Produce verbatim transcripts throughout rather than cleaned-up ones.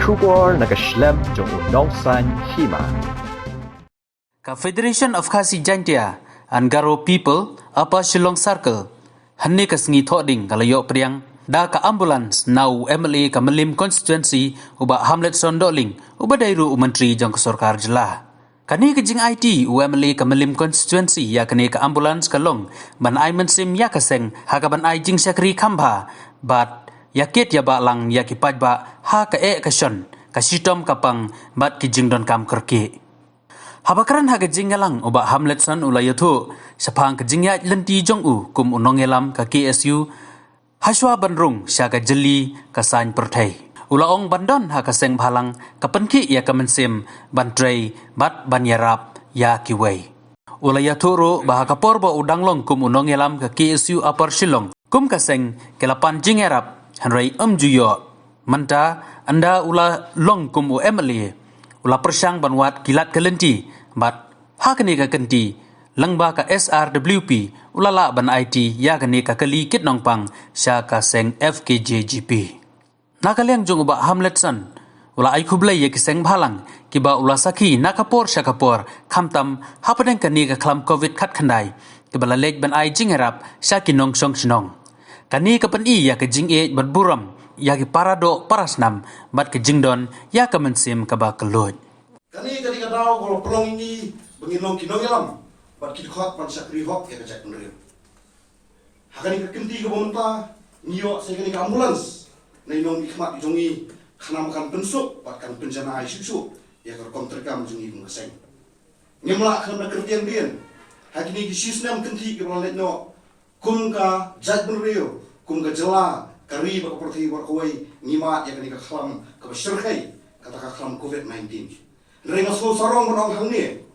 Khubor na ka shlem jong u Nongsaiñ Hima. Ka Federation of Khasi Jaintia and Garo People, Upper Shillong Circle, hynne ka sngi Thohdieng ka la ïoh pdiang da ka ambulance na u M L A ka Mylliem Constituency, u Bah Hamletson Dohling, uba dei ruh u Myntri jong ka Sorkar Jylla. Kane ka jingaiti u M L A ka Mylliem Constituency ïa kane ka ambulance ka long ban ai mynsiem ïa ka seng ha kaban ai jingshakri kham bha bad ïa kit ïa bah lang ïa ki paidbah ha ka eh ka shon, ka shitom ka pang bad ki jingdonkam kyrkieh. Haba kren ha ka jingïalang, u Bah Hamletson u la ïathuh shaphang ka jingïaid lynti jong u kum u nongïalam ka K S U, hashwa ban rung sha ka jylli ka saiñ pyrthei. U la ong ban don ha ka seng bhalang ka pynkhih ïa ka mynsiem ban trei bad ban ïarap ïa kiwei. U la ïathuh ruh ba ha ka por ba u dang long kum u nongïalam ka K S U Upper Shillong, kum ka seng ki la pan jingïarap, hynrei ym ju ïoh. Mynta, ynda u la long kum u M L A, u la pyrshang ban wad ki lad ka lynti, bad ha kane ka kynti, lyngba ka S R W P, u la lah ban aiti ïa kane ka kali kit nongpang sha ka seng F K J G P. Na ka liang jong u Bah Hamletson, u la ai khublei ïa ki seng bhalang kiba u la sakhi na ka por sha ka por, khamtam hapdeng kane ka khlam covid khatkhyndai, kiba la leit ban ai jingïarap sha ki nongshong shnong. Kane ka pyni ïa ka jingïeit bad burom ïa ki para doh para snam bad ka jingdon ïa ka mynsiem kaba kylluid. Kane ka dei ka daw kaba la pynlong ïa ngi ba ngin long ki nongïalam bad ki dkhot ban shakri hok ïa ka jaitbynriew. Ha kane ka kynti kaba mynta, ngi ïoh sa kane ka ambulance na i nongmihkhmat jong ngi, khnang ba kan pynsuk bad kan pynjanai shuh shuh ïa ka rukom treikam jong ngi kum ka seng. Ngim lah khlem da kyrtiang dien, ha kine ki shisnem kynti kiba la leit noh, kum ka jaitbynriew, kum ka jylla, ka ri bad ka pyrthei baroh kawei, ngi mad ïa kane ka khlam kaba shyrkhei, kata ka khlam covid nineteen. Hynrei nga sngewsarong ban ong hangne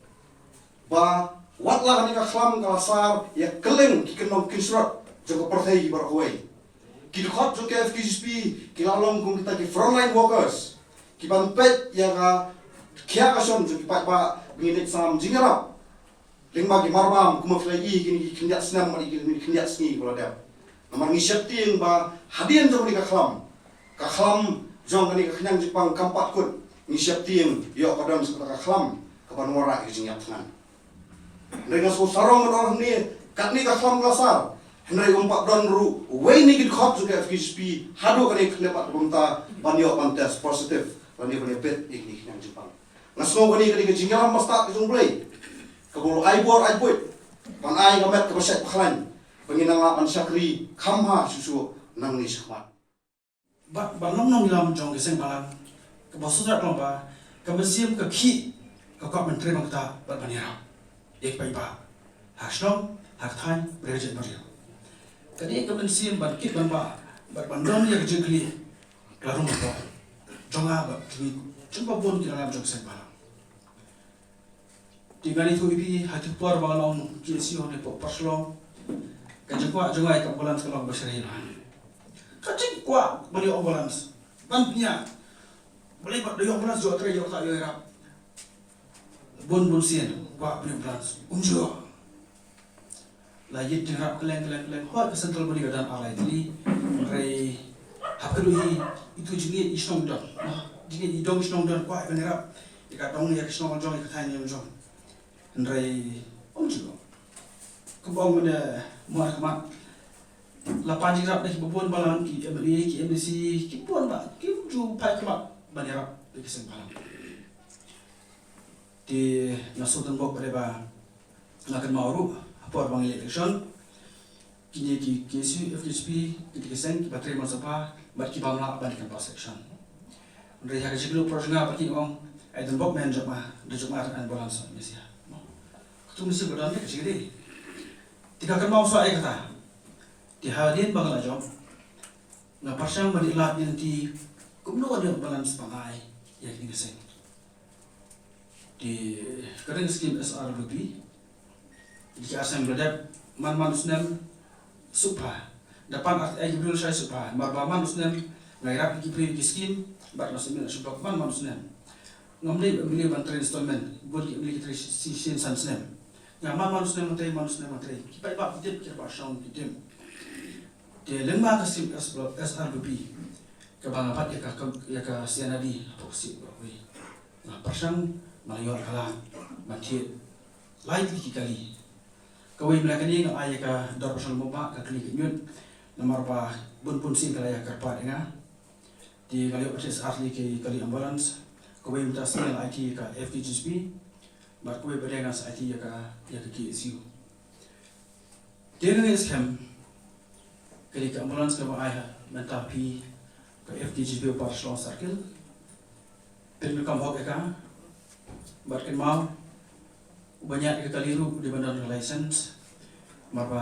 ba wat la kane ka khlam ka la sar ïa kylleng ki kyndong kynshrot jong ka pyrthei baroh kawei. Ki dkhot jong ka F K J G P ki la long kum kita ki frontline workers, ki ban peit ïa ka khia ka shon jong ki paidbah ba ngin leit sam jingïarap. Lyngba ki marbam, kumba phi la ïohi kine ki khyndiat snem bad kine ki khyndiat sngi ba la dep. Namar ngi sheptieng ba hadien jong kane ka khlam, ka khlam jong kane ka khñiang jingpang kam pat kut, ngi sheptieng ïoh ka don sa kata ka khlam kaban wanrah ïa ka jingïap thngan. Hynrei nga sngewsarong ban ong hangne, katne ka khlam ka la sar, hynrei um pat don ruh uwei na ki dkhot jong ka F K J G P haduh kane ka khyllipmat kaba mynta ban ïoh ban test positive, ban ïoh ban ïapeit ïa kine ki khñiang jingpang. Nga sngew kane ka dei ka jingïalam ba stad ka jong U Blei, kaba u la ai bor ai buit ban ai ka met kaba shait ba khlaiñ ba ngin nang lah ban shakri kham bha shuh shuh nangne shakhmat. Ba, ba long nongïalam jong ka seng bhalang kaba sngewthuh long ba ka mynsiem ka khih, ka kwah ban trei ban ktah bad ban ïarap ïa ki paidbah ha shnong, ha ka thaiñ, bad ha ka jaitbynriew. Ka dei ka mynsiem ban kit ban bah bad ban don ïa ka jingkylli, ka la rung hapoh jong nga bad kiwei, jong ba bun ki nongïalam jong ka seng bhalang. Te ngan ïathuh ïa phi, ha ki por ba nga long K S U hangne hapoh Upper Shillong, ka jingkwah jong nga ïa ka ambulance ka long ba syriem. Ka jingkwah ban ïoh ambulance ban pynïaid, balei ba da ïoh ambulance, ïoh trei, ïoh ktah, ïoh ïarap. Bun bun sien kwah ban ïoh ambulance, um ju ïoh. La ïit jingïarap kylleng kylleng kylleng. Hooid, ka central body ka don ar lai tylli. Hynrei hap ka duh hi, itu jingïeit i shnong don. Jingïeit i dong i shnong don, kwah ban ïarap ïa ka dong, ïa ka shnong jong, ïa ka thaiñ jong. Hynrei um ju. Kumba ong mynne, mo ha khmat, la pan jingïarap da kiba bun balang, ki M L A, ki M D C, ki bun ba, kim ju phai khmat ban ïarap ïa ki seng bhalang. Te nga sngewthuh bok ba dei ba nga kynmaw ruh ha por ba ngi leit election, kine ki K S U, F K J P, kine ki seng kiba trei mon sapa bad ki bym lah ban ïa campaign election. Hynrei ha ka jingkylli por jong nga ba ki ong, ai don bok men jong ma, da jong ma ambulance, me sia. Katu mynsiem ka don ka jingkylli. Te nga kynmaw sa ïa kata. Te hadien ba nga la jop, nga pyrshang ban ïa lad ïa lynti kumno ban ïoh ambulance ban ai ïa kine ki seng. Te ka dei ka skim S R W P. Ki ar snem ba la dep, man man u snem shu phah. Da pan ar, eh, ki briew shai shu phah. Mar ba man u snem nga ïarap ki briew ki skim, bad nga shu mih shu bok man man u snem. Ngam dei ba M L A ban trei installment, bun ki M L A ki trei shi, shi, shisien san snem. Nga man man u snem nga trei, man u snem nga trei. Ki paidbah ki tip, ki paidbah shong ki tip. Te lyngba ka skim S R W P, Kaba nga bat ïa ka, ïa ka C N R D hapoh ka sien kawei. Nga pyrshang, nga la ïoh ka lad ban thied lai tylli ki kali. Kawei mynta kane nga ai ïa ka Dorbar Shnong Mawbah ka kali ka ñiut, namar ba bun bun sien ka la ïa kyrpad ïa nga. Te nga la ïoh ban thied ar tylli ki kali ambulance. Kawei mynta sien nga la aiti ïa ka F D G P, bad kawei pat de nga sa aiti ïa ka, ïa ka K S U. Te nga ngeit skhem, kane ka ambulance kaba ai ha mynta phi ka F D G P Upper Shillong Circle, pyndonkam hok ïa ka, bad kynmaw, uba ñiad ïa ka kali ruh u dei ban don ka license, namar ba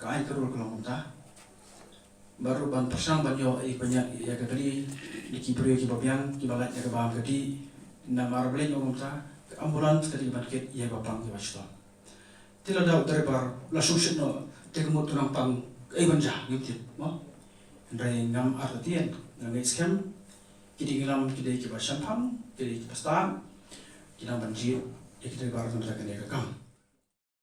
ka aiñ ka rule ka long kumta. Bad ruh ban pyrshang ban ïoh ïa ka ñiad ïa ka kali da ki briew kiba biang, kiba lait ïa ka bam ka dih, namar balei nga ong kumta, ka ambulance ka dei ban kit ïa kiba pang kiba shitom. Te lada u driver la shu shit noh, te ka mut tu nang pang, kaei ban jia, ngim tip, mo? Hynrei ngam artatien, nga ngeit skhem, ki diengïalam ki dei kiba shemphang, ki dei kiba stad, ki nang ban jied ïa ki driver na ka bynta kane ka kam.